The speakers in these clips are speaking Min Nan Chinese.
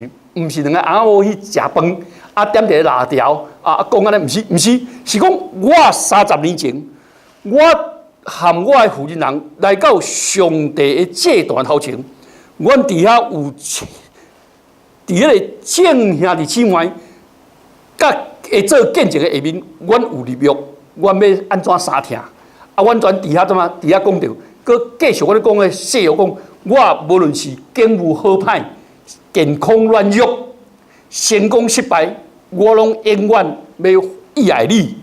毋是兩个翁仔某去食飯，啊點一个蠟條，啊講按呢，毋是毋是，是講我三十年前，我和我的婦人人來到上帝的祭壇頭前，阮佇遐有佇彼个眾兄弟姊妹，佮會做見證的下面，阮有立約，阮欲按怎相疼？啊，阮全佇遐怎啊？佇遐講著，閣繼續我咧講的誓約講，我無論是境遇好歹，健康軟弱，成功失敗，我攏永遠欲意愛你、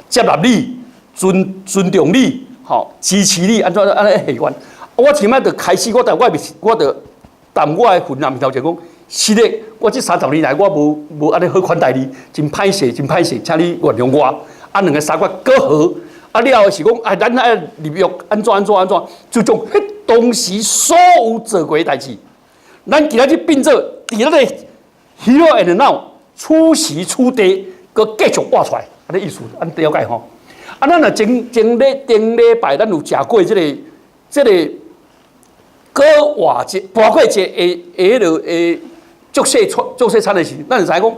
接納你、尊重你、吼支持你，按怎按呢誓願。我前擺就開始，我佇我面，我就踮我的婦人面頭前講，是的，我這三十年來我無無按呢好款待你，真歹勢，真歹勢，請你原諒我。啊，兩个三個閣和，啊了後是講，啊，咱愛立約，按怎按怎按怎，就將彼當時所有做過的代誌，咱今仔日變做佇咱的 here and now，此時此地，閣繼續活出來，按呢意思，按呢了解吼。啊，咱若前前禮頂禮拜，咱有食過這個過活節、盤過節的的彼个的祝聖餐的時，咱就知影講，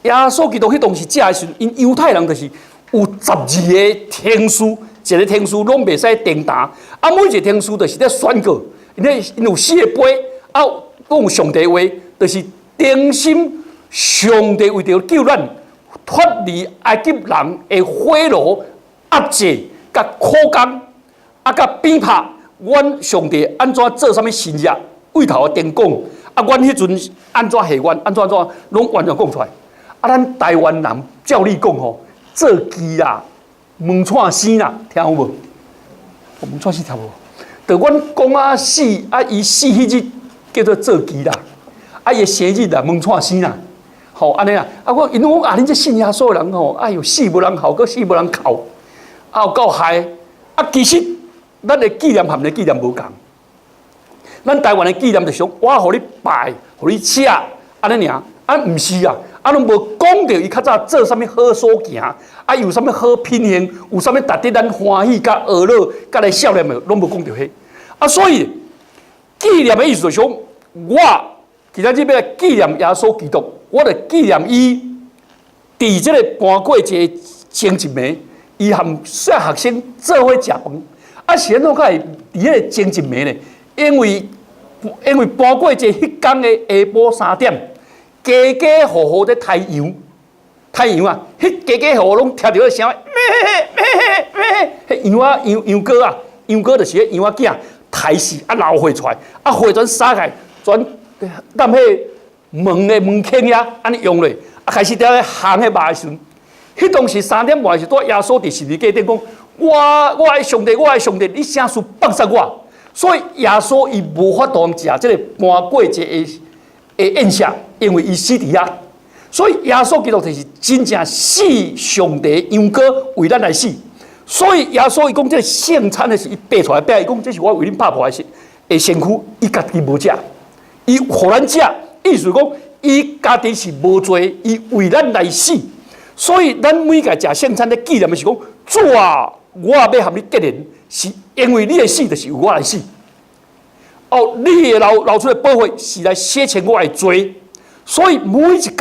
耶穌基督彼當時食的時陣，𪜶猶太人就是有12个程序，一个程序攏袂使停呾，啊，每一个程序就是咧宣告，𪜶咧𪜶有四个杯，啊，講上帝話，就是重申上帝為著救咱脫離埃及人的火爐壓制、佮苦工，啊，佮鞭拍，阮上帝按怎做啥物神跡，對頭頂講，啊，阮彼陣按怎誓願，按怎按怎，攏完全講出來。啊，咱台灣人照理講吼，做乩啦，門掣生啦，聽有無？門掣生聽無？就阮講啊死，啊伊死彼日叫做做乩啦，啊伊的生日啦，門掣生啦，吼按呢啦。啊我𪜶講啊，恁這信耶穌的人吼，哎喲死無人孝，閣死無人哭，啊有夠害。啊其實咱的紀念和𪜶的紀念無仝。咱台灣的紀念就是講，我予你拜，予你食，按呢爾，啊毋是啊，啊攏無講著伊較早做啥物好所行，啊有啥物好品行，有啥物值得咱歡喜佮學樂佮來效念的，攏無講著彼。啊，所以紀念的意思就是講，我今仔日欲來紀念耶穌基督，我就紀念伊佇這個盤過節前一暝，伊和小學生做伙食飯。啊，是按怎會佇彼个前一暝呢？因為盤過節彼工的下晡3點，家家戶戶咧刣羊，刣羊啊！彼家家戶戶攏聽著彼聲，咩咩咩，彼羊仔羊羊羔啊，羊羔就是彼羊仔囝刣死啊，流血出來，啊血全灑開，全踮彼門的門框遐按呢用落，啊開始佇咧烘彼肉的時陣，彼當時3點外是拄耶穌佇十字架頂講：我我的上帝，我的上帝，你啥事放殺我？所以耶穌伊無法度食這個盤過節的的宴席，因為伊死佇遐。所以耶穌基督就是真正死上帝羊羔為咱來死。所以耶穌伊講這個聖餐的時，伊擘出來餅，伊講這是我為恁拍破的身的身軀，伊家己無食，伊予咱食，意思講伊家己是無罪，伊為咱來死。所以咱每屆食聖餐咧紀念的是講，主啊，我欲和你結連，是因為你的死就是為我來死。哦，你的流流出的寶血是來洗清我的罪。所以每一屆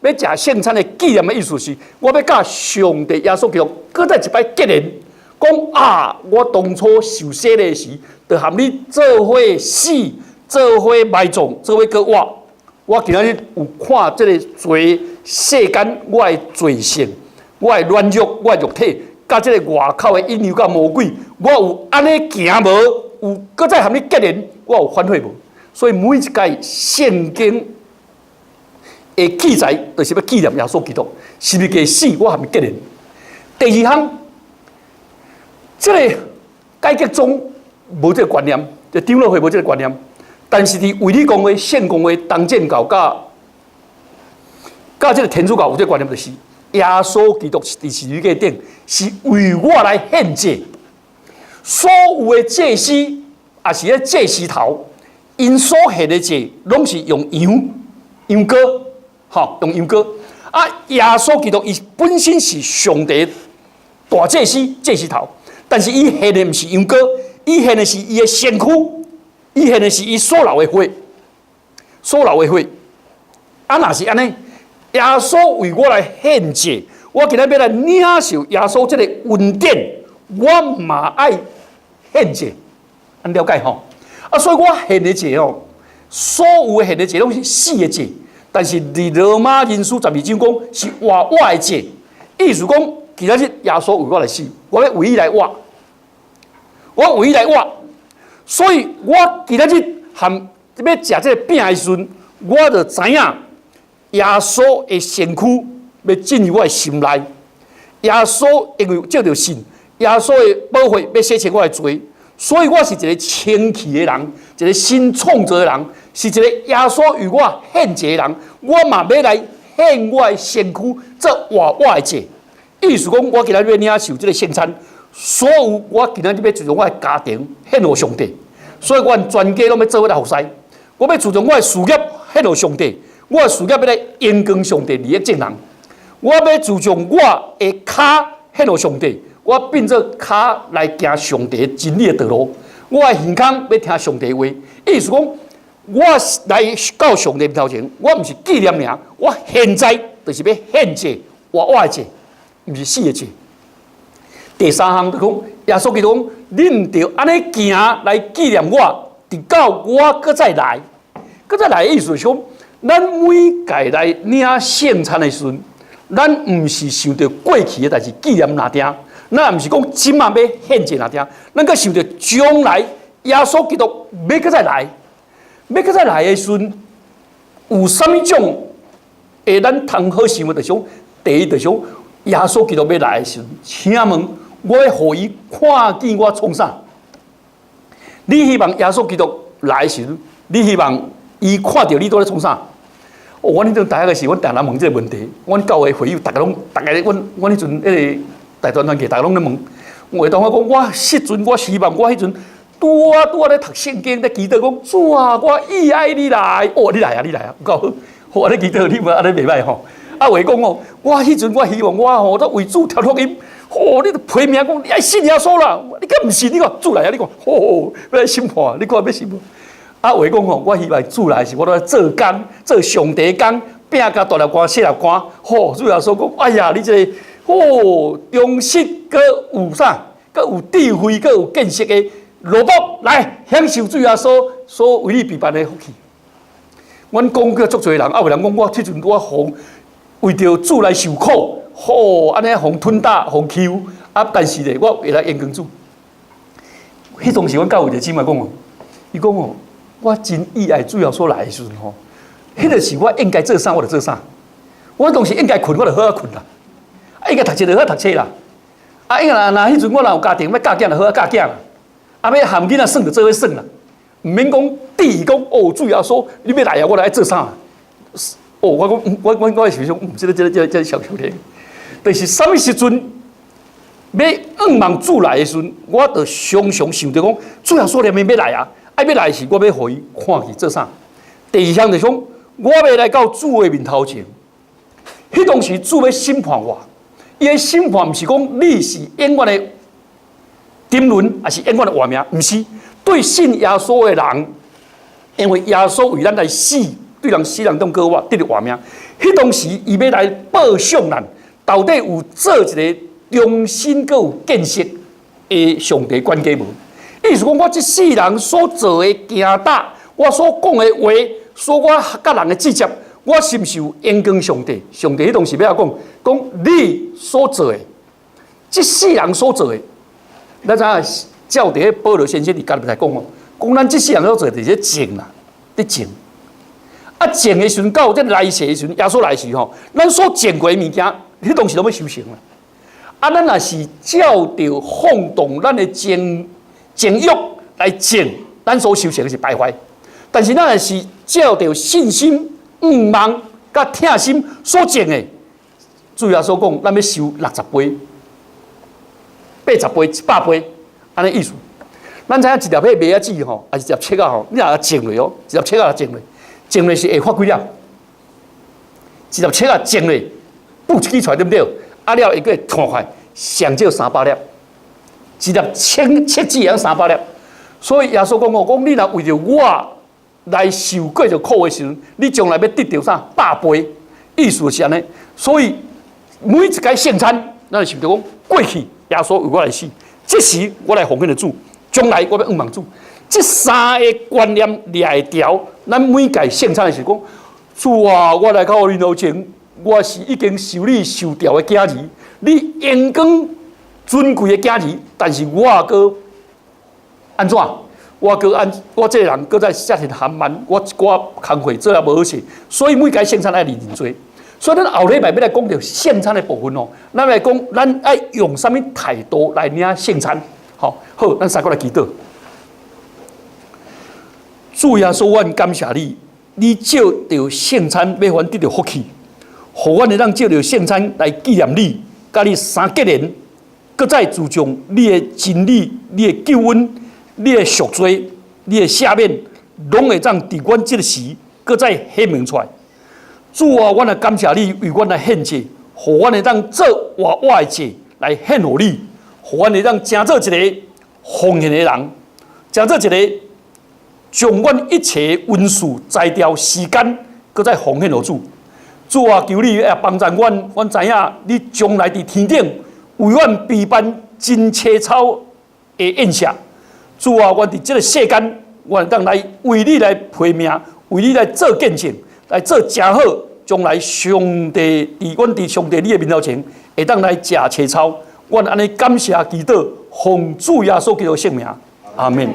欲食聖餐的紀念的意思是，我欲佮上帝耶穌基督閣再一擺結連，講啊，我當初受洗禮時，就和你做伙死，做伙埋葬，做伙閣活。我今仔日有看這个罪世間，我的罪性，我的軟弱，我的肉體，佮這个外口的引誘佮魔鬼，我有按呢行無？有閣再和你結連，我有反悔無？所以每一屆聖經的記載，就是欲紀念耶穌基督，十字架死，我和伊結連。第二項，這个改革宗無這个觀念，就長老會無這个觀念。但是佇衛理公會、聖公會、東正教佮佮這个天主教有這个觀念，就是耶穌基督佇十字架頂是為我來獻祭，所有的祭司也是咧祭司頭，𪜶所獻的祭攏是用羊羊羔，吼，用羊羔。啊，耶穌基督伊本身是上帝大祭司、祭司頭，但是伊獻的毋是羊羔，伊獻的是伊的身軀。伊獻的是伊所流的血，所流的血。啊，若是按呢，耶穌為我來獻祭，我今仔欲來領受耶穌這个恩典，我嘛愛獻祭，按了解吼？啊，所以我獻的祭吼，所有的獻的祭攏是死的祭，但是佇羅馬人書12章講是活活的祭，意思講今仔日耶穌為我來死，我欲為伊來活，我為伊來活，所以我今仔日含欲食這个餅的時陣，我就知影耶穌的身軀欲進入我的心內，耶穌因為藉著信，耶穌的寶血欲洗清我的罪，所以我是一个清氣的人，一个新創造的人，是一个耶穌為我獻祭的人，我嘛欲來獻我的身軀做活活的祭。意思講，我今仔日欲領受這个聖餐，所有我今仔日欲注重我的家庭獻予上帝，所以阮全家攏欲做伙來服侍。我欲注重我的事業獻予上帝，我的事業欲來榮光上帝，利益眾人。我欲注重我的跤獻予上帝，我變做跤來行上帝真理的道路。我的耳孔欲聽上帝話，意思講，我來到上帝面頭前，我毋是紀念爾，我現在就是欲獻祭活活的祭，毋是死的祭。第三項就講，耶穌基督講，恁著按呢行來紀念我，直到我閣再來。閣再來的意思是講，咱每屆來領聖餐的時陣，咱毋是想著過去的代誌紀念爾定，咱毋是講這馬欲獻祭爾定，咱閣想著將來耶穌基督欲閣再來，欲閣再來的時陣，有啥物種會咱通好想的，就是講，第一就是講，耶穌基督欲來的時陣，請問我欲予伊看見我創啥？你希望耶穌基督來的時陣，你希望伊看著你佇咧創啥？哦，阮彼陣大學的時，阮定定問這个問題。阮教會會友，逐家攏，逐家阮阮彼陣彼个大專團契，逐家攏咧問。有的同學講，我彼陣我希望我彼陣拄仔拄仔咧讀聖經咧祈禱講，主啊，我意愛你來。哦，你來啊，你來啊，有夠好。好，按呢祈禱，你無按呢袂䆀吼。啊，有的講哦，我彼陣我希望我吼，都為主傳福音。吼，你著批命講，你愛信耶穌啦，你敢毋信？你看主來啊，你看，吼，欲來審判，你看欲審判。啊，有的講吼，我希望主來時，我都咧做工，做上帝工，拼甲大粒汗、細粒汗。吼，主耶穌講，哎呀，你這个吼，忠實閣有啥？閣有智慧、閣有見識的奴僕來享受主耶穌所為你備辦的福氣。阮講過足濟人，啊，有人講我彼陣我予為著主來受苦，吼，按呢予吞打、予欺負，啊，但是咧，我會來榮光主。彼當時，阮教會一個姊妹講哦，伊講哦，我真意愛主耶穌來的時陣吼，彼个時我應該做啥，我就做啥。我當時應該睏，我就好好睏啦。啊，應該讀冊就好好讀冊啦。啊，應該若彼陣我若有家庭欲教囝，就好好教囝啦。啊，欲含囡仔耍就做伙耍啦。毋免講第講哦，主耶穌，你欲來啊，我來做啥？哦，我講，我我我是想，這个這个這个這个小小聽，就是啥物時陣欲向望主來的時陣，我就常常想著講，主耶穌連欲來啊，啊欲來時，我欲予伊看見做啥？第二項就是講，我欲來到主的面頭前，彼當時主欲審判我，伊的審判毋是講你是永遠的沉淪，抑是永遠的活命，毋是。對信耶穌的人，因為耶穌為咱來死，對人死人中閣活，得著活命。彼當時伊欲來報賞咱，到底有做一个忠心閣有見識的上帝管家無？意思講，我這世人所做的行動，我所講的話，所我佮人的接觸，我是毋是有榮光上帝？上帝彼當時欲講，講你所做的，這世人所做的，咱知影照佇保羅先生佇加拉太講哦，講咱這世人所做的就是種啦，佇種。啊，種的時陣到這來世的時陣，耶穌來時吼，咱所種過的物件，彼當時攏欲收成啦。啊，咱若是照著放縱咱的情情慾來種，咱所收成的是敗壞。但是咱若是照著信心、向望、佮疼心所種的，主耶穌講，咱欲收60倍、80倍、100倍，按呢意思。咱知影一粒彼麥仔籽吼，抑是一粒粟仔吼，你若種落哦，一粒粟仔種落，種落是會發幾粒？一粒粟仔種落，補一支出來對毋對？啊了會閣會彈開，上少300粒。一粒粟粟子會當300粒。所以耶穌講哦，講你若為著我來受過著苦的時陣，你將來欲得著啥百倍？意思是按呢。所以每一擺聖餐，咱就想著講過去耶穌為我來死，這時我來奉獻予主，將來我欲仰望主。這三个觀念掠會牢，咱每屆聖餐的時講，主啊，我來到你面前，我是已經受你受召的囝兒，你榮光尊貴的囝兒，但是我閣按怎？我閣按我這个人閣再遮爾含慢，我一寡工課做也無好勢，所以每屆聖餐愛認罪。所以咱後禮拜欲來講著聖餐的部分哦，咱來講咱愛用啥物態度來領聖餐？好，好，咱三個來祈禱。主耶穌，阮感謝你，你藉著聖餐欲予阮得著福氣，予阮會當藉著聖餐來紀念你，佮你相結連，閣再注重你的真理、你的救恩、你的贖罪、你的赦免，攏會當佇阮這个時，閣再顯明出來。主啊，阮來感謝你為阮來獻祭，予阮會當做活活的祭來獻予你，予阮會當成做一个奉獻的人，成做一个將阮一切恩賜、才調、時間，閣再奉獻予主。主啊，求你也幫助阮，阮知影你將來佇天頂為阮備辦真凄操的宴席。主啊，阮佇這个世間，阮會當來為你來拼命，為你來做見證，來做誠好。將來上帝佇阮佇上帝你的面頭前，會當來食切操。阮按呢感謝祈禱，奉主耶穌基督聖名，阿門。